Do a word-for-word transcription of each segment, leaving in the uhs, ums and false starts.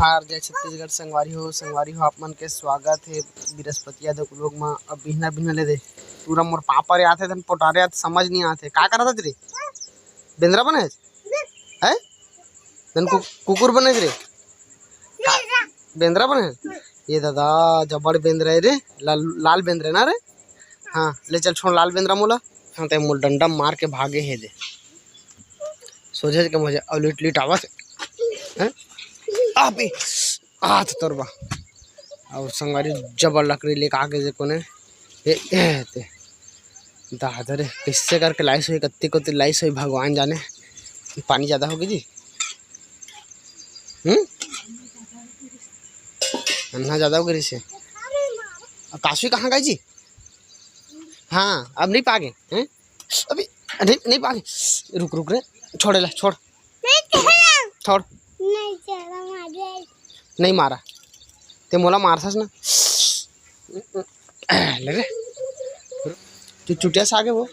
हार जय छत्तीसगढ़ संगवारी हो, संगवारी हो, आप मन के स्वागत हे बृहस्पति यादव के vlog म। अब बिहना बिहना ले दे, पूरा मोर पापा रे आथे, धन पोटारे आथे, समझ नहीं आथे, का करत हस रे? बेंदरा बने हस? हैं? धन कु-, कुकुर बने हस रे? का? बेंदरा बने हस? ये दादा, जबड़ बेंदरा हे रे, लाल, लाल बेंदरा ना रे? हाँ, ले चल, छोड़ लाल बेंदरा मोला। हाँ, ते मोला डंडा मार के भागे हे दे। सोझे के मजा, अउ लिट लिट आवत हे। हैं? आ बे, आ तो तोर बा। अउ संगवारी जबर लकड़ी लेके आगे जे कोने। ए, ए, ते। दादा रे, कइसे करके लाइस होही, कत्ती कोती लाइस होही, भगवान जाने। पानी जादा होगे जी। हम्म? अन्हा जादा होगे रिसे। आ, कासवी कहाँ गए जी? हाँ, अब नहीं पागे, हैं? अभी नहीं, नहीं पागे। रुक, रुक रे, छोड़ ला, छोड़। नहीं चला। छोड़। नहीं चला, मार। नहीं मारा। ते मोला मारथस ना। ले रे। तू चुटिया से आगे वो।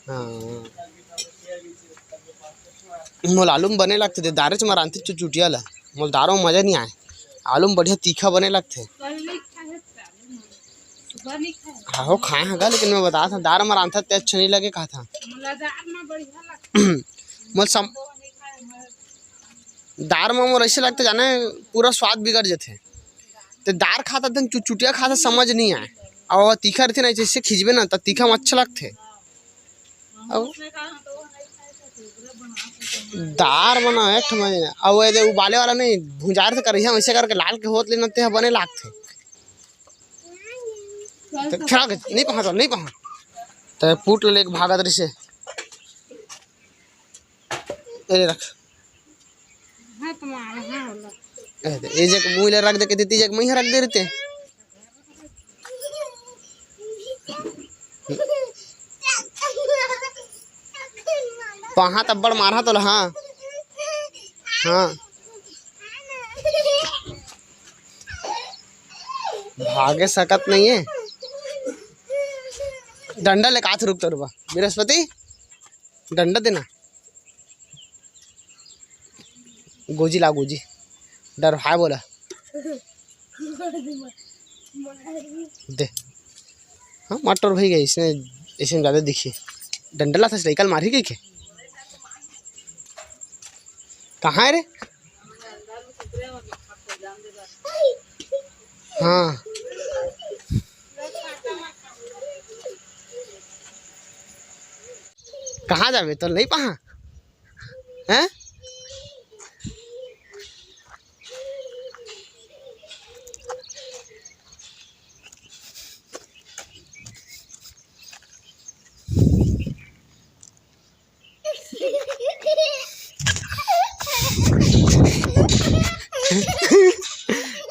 हाँ। मोला आलू म बने लगथे, ते दारेच म रांधथे चुचुटिया ला। मोला दार म मजा नहीं आए। आलू म बढ़िया तीखा बने लगथे। हाँ हो, खाए हगा, लेकिन मैं बतात हँव, दार म रांधत ते अच्छा नहीं लगे, कहा था। मोला सम-, दार म मोर ऐसे लगथे, जाने, पूरा स्वाद बिगड़ जथे। ते दार खाता, तन चुचुटिया खाता, समझ नहीं आए। अउ तीखा रहिथे ना, जैसे खिंचबे ना, त तीखा म अच्छा लगथे। अउ दार बना एक ठो मजे ना। अउ ये दे उबाले वाला नहीं, भुंजार से करइहा, वैसे करके लाल के होत लेना, ते ह बने लागथे। ते खड़ा के, नहीं पहा तो, नहीं पहा। ते पुट ले लेके भागत रहिसे। ए ले रख। हाँ, तुम्हारा, हाँ, होला। ए दे, ए जग मुँह ले रख दे, के दीदी जग मुँह रख दे रहते। पहा तब्बड़ मारहा तोला, हाँ। हाँ। भागे सकत नहीं है। डंडा लेके आत रुक तोर बा। बृहस्पति, डंडा देना। गोजी ला गोजी। डर भाई बोला। दे। हाँ, मटर भाई गए, इसने, इसने ज्यादा दिखी। डंडा ला था, साइकिल मारी गई के? कहाँ है रे? हाँ। कहाँ जाबे? तो नहीं पहा? हैं?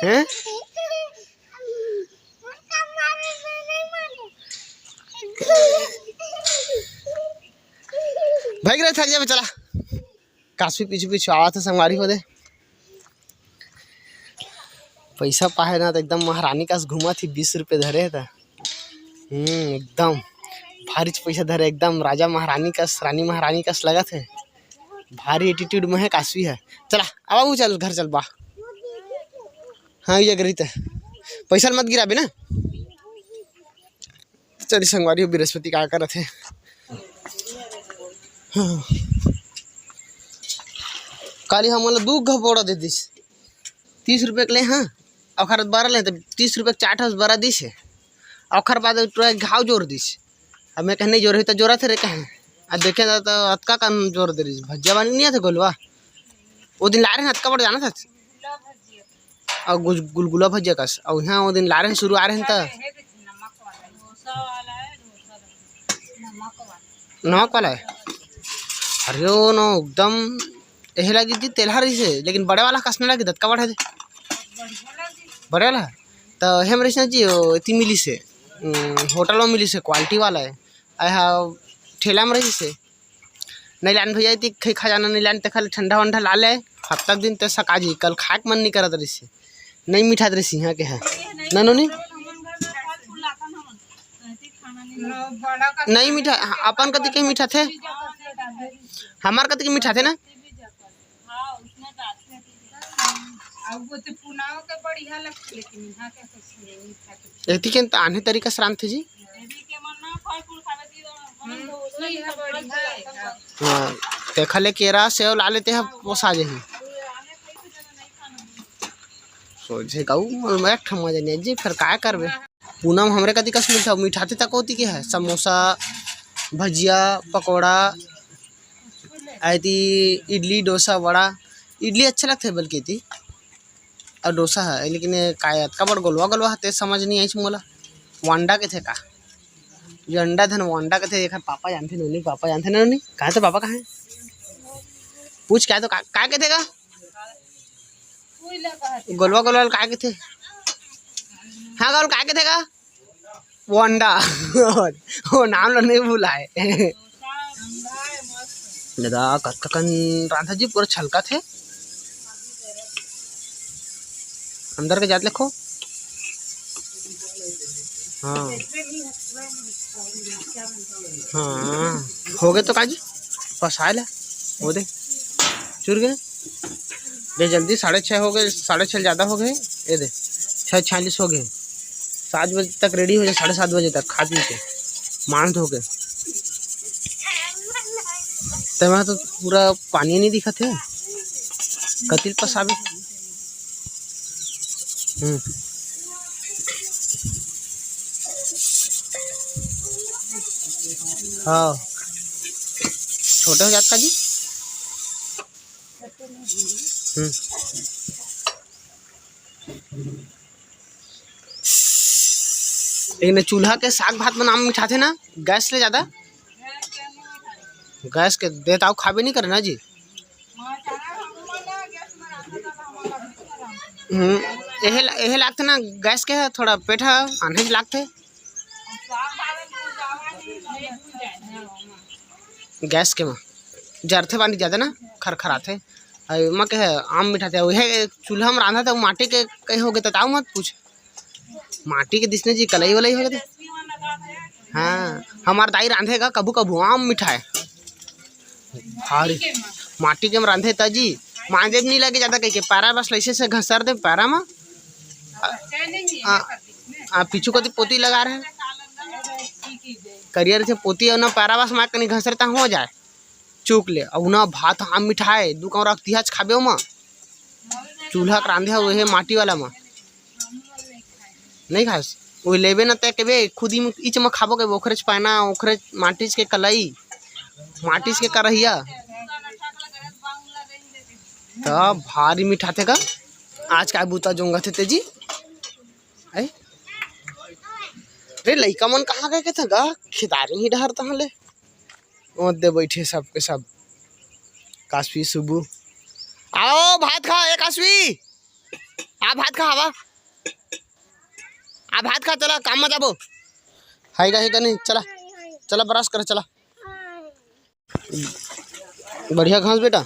हैं? भाई रे, थक जाबे, चला। कासवी पीछू पीछू आवत हे संगवारी हो दे। पैसा पाहे ना त एकदम महारानी कस घूमत ही, बीस रुपये धरे हे त। हम्म, एकदम भारीच पैसा धरे, एकदम राजा महारानी कस, रानी महारानी कस लगत हे। भारी एटीट्यूड में हे कासवी हे। चला, अब आऊ चल, घर चल बा। हाँ, ये करी त पैसा ल मत गिराबे ना। चली संगवारी हो, बृहस्पति का करत हे। हाँ। काली हमन ला दू घ बोरा दे दिस, तीस रुपये के ले, हाँ, ओखर बारह ले, त तीस रुपये के चार ठस बरा दिस हे, ओखर बाद टूरा घाव जोर दिस। अब मैं कहे, "नहीं जोर हे, त जोरत हे रे," कहे। अब देखे त, त अतका कन जोर दे रहिस, भजिया बनी नहीं आथे गोलवा, वो दिन ला रहे हैं अतका बड़, जानत हस। अउ गुल-, गुलगुला भजिया कस। अउ इहाँ वो दिन ला रहे हैं, शुरू आ रहे हैं त। नमक वाला है? अरे ओ नो, एकदम एहे लगी जी, तेलहा रहिसे, लेकिन बड़े वाला कस नहीं लगी, दतका बड़ा है। बड़े वाला? त हेम रहिसे जी, ओ एती मिलिसे, उम, होटल में मिलिसे, quality वाला है। अहा ठेला में रहिसे। नहीं लान भैया, इति खई खजाना नहीं लान, ते खाली ठंडा वंडा ला ले, हफ्ता दिन ते सका जी, कल खाए के मन नहीं करत रहिसे, नहीं मिठात रहिसे यहाँ के है, ना नोनी? नहीं मीठा, अपन कति के मीठा थे, हमार कति के मीठा थे ना। अब वो तो पुनाव के बढ़िया लगथे, लेकिन यहाँ के कुछ नहीं खाते। एती के त आने तरीका से रांधथे जी। देवी के मन ना फल फूल खावे दी, मन हम्म, धो तो यह बढ़िया है। हाँ, तेखा ले केरा सेव ला लेते हैं, पोसा जाही। सोझे कहू, मैं एक ठन मजा नहीं जी, फिर काय करबे? पूनम हमरे कति कस मिलथे, मिठाथे तक होती के है, समोसा, भजिया, पकौड़ा, आती इडली, डोसा, वड़ा। इडली अच्छा लगथे बल्कि एती, अउ डोसा है, लेकिन ये काय अतका बड़ गोलवा गोलवा है, ते समझ नहीं आइस मोला। वांडा के थे का? ये अंडा धन वांडा के थे, एखर पापा जानथे नोनी, पापा जानथे नोनी। कहाँ तो पापा कहाँ है? पूछ क्या तो का, का के थे का? गोलवा गोलवा ल काय कथे? हाँ, गोल काय कथे का? वो अंडा। वो नाम ला नहीं भुलाए। दादा, कतका कन रांधा जी पूरा छलकत हे। अंदर के जात लेखो। हाँ। हाँ, हो गए तो काजी, पसाए ला, वो दे, चुर गए। बे जल्दी, साढ़े छः हो गए, साढ़े छः ज़्यादा हो गए। ये दे, छः छियालीस हो गए, सात बजे तक रेडी हो जाए, साढ़े सात बजे तक खा पी के, मांस धो के। ते वहाँ तो पूरा पानी नहीं दिखत हे, कतिल पसाबे। हम्म। हाँ, छोटे हो जात का जी। हम्म। लेकिन चूल्हा के साग भात में नाम मिठाथे ना, गैस ले ज्यादा। गैस के देताऊ खाबे नहीं करे ना जी। हम्म, एहे ला-, एहे लागथे ना, गैस के ह, थोड़ा पेट ह आन्हेज लागथे। गैस के म जरथे पानी ज्यादा ना, खरखराथे। अउ एमा के ह, आम मिठाथे, उहे चूल्हा म रांधा त माटी के कहीं होगे त ताऊ मत पूछ। माटी के दिसने जी, कलई वलई हो जाथे। हाँ, हमार दाई रांधेगा कभू कभू आम मिठाए। भारी माटी के म रांधे त जी, मांजे में नहीं लगे ज्यादा, कहिके पैरा बस लइसे से घसर दे पैरा म। आ, आ, आ, पीछू कति पोती लगा रहे, करियर से पोती अउ ना पैरा बस मार कनी घसरे त हो जाए। चूक ले, अउ ना भात आम मिठाए, दू कौरा तिहाच खाबे ओमा। चूल्हा के रांधे हवे हे माटी वाला म। नहीं खास, वो लेबे ना ते केबे, खुद ही इच म खाबो केबे, ओखरेच पैना, ओखरेच माटिच के कलई, माटिच के करहिया। त भारी मिठाथे का। आज काय बूता जोंगा थे तेजी? ऐ? रे लइका मन कहाँ गए के था गा? खेदारी ही डहर तहाँ ले। ओदे बैठे सबके सब। काशवी, सुबू। आओ भात खा, ए काशवी। आ भात खा, आवा। आ भात खा, चला काम म जाबो। हाय का, हाय का नहीं, चला। चला brush कर, चला। बढ़िया घास बेटा।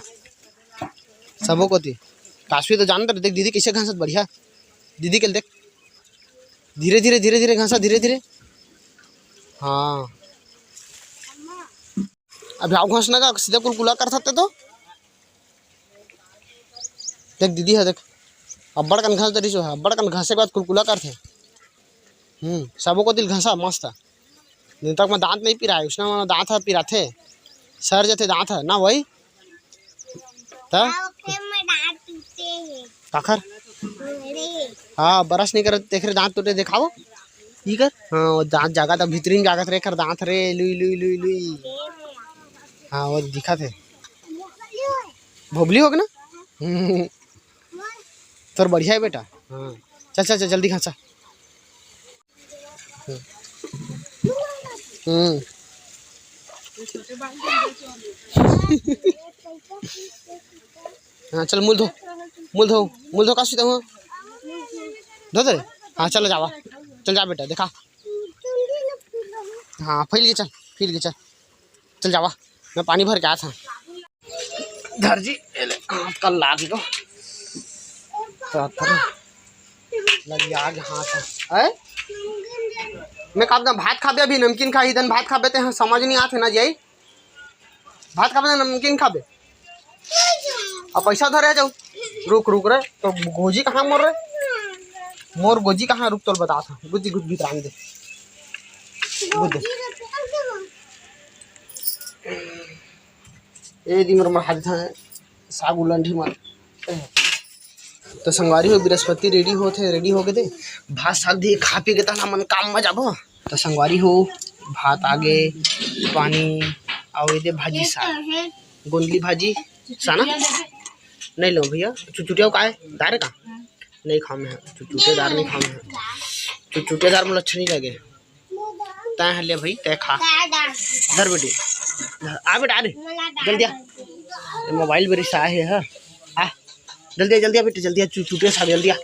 सबो कोती। काशवी तो जानत रहे, देख दीदी कैसे घासत बढ़िया। दीदी के देख। धीरे, धीरे, धीरे, धीरे घासा, धीरे, धीरे। हाँ। अभी आओ घास ना का, सीधा कुलकुला कर सकते तो। देख दीदी है, देख। अब्बड़ कन घास दरी सो है, अब्बड़ कन घासे के बाद कुलकुला करथे। हम्म, सबो कोती घासा मस्त। दिन तक में दांत नहीं पिराए, उसने मन दांत ह पिराथे, सर जथे दांत ह ना वही। त? हाँ, ओकरे में दांत टूटे हे। काखर? अरे। हाँ, brush नहीं करत, तेखरे दांत टूटे, देखाओ। ई कर? हाँ, वो दांत जागत, भीतरी में जागत रे, कर दांत रे, लुई, लुई, लुई, लुई। हाँ, वो दिखा थे। भोबली हो गए ना? तोर बढ़िया है बेटा। हाँ, चल, चल, चल, जल्दी खा, चल। हम्म। हाँ, चल, मुल धो, मुल धो, मुल धो, का सीधा हुआ? धो दे। हाँ, चल जावा, चल जा बेटा, देखा। हाँ, फैल के चल, फैल के चल, चल जावा, मैं पानी भर के आया था। धर जी, ए ले, हाथ का लाग गो। तो थोड़ा लग आग हाथ है। हैं? मैं कब ना भात खाबे, अभी नमकीन खाही, धन भात खाबे, ते समझ नहीं आते ना जाई। भात खाबे ना नमकीन खाबे? अब पैसा धरे जाऊ। रुक रुक रे, तो गोजी कहाँ मोर रे? मोर गोजी कहाँ? रुक, तोल बतात हँव। गोजी गुद भीतर आने दे। गुद। ए दी मोर, मोर हाथ था साग उलंडी मत। तो संगवारी हो, बृहस्पति रेडी होथे, रेडी होगे दे। भात साग दे खा पी के तहन हमन काम म जाबो। तो संगवारी हो, भात आगे, पानी, अउ एदे भाजी साग, गोंदली भाजी, साना? नहीं लो भैया, चुचुटिया काय? दार का? नहीं खाँव मैं, चुचुटिया दार नहीं खाँव मैं। चुचुटिया दार मोला अच्छा नहीं लगे। तैं ह ले भाई, तैं खा। धर बेटी, धर। आ बेटा, आ रे, जल्दी आ। ये मोबाइल बेरी सा हे, हा। आ, जल्दी आ, जल्दी आ बेटी, जल्दी आ, चुचुटिया साग, जल्दी आ।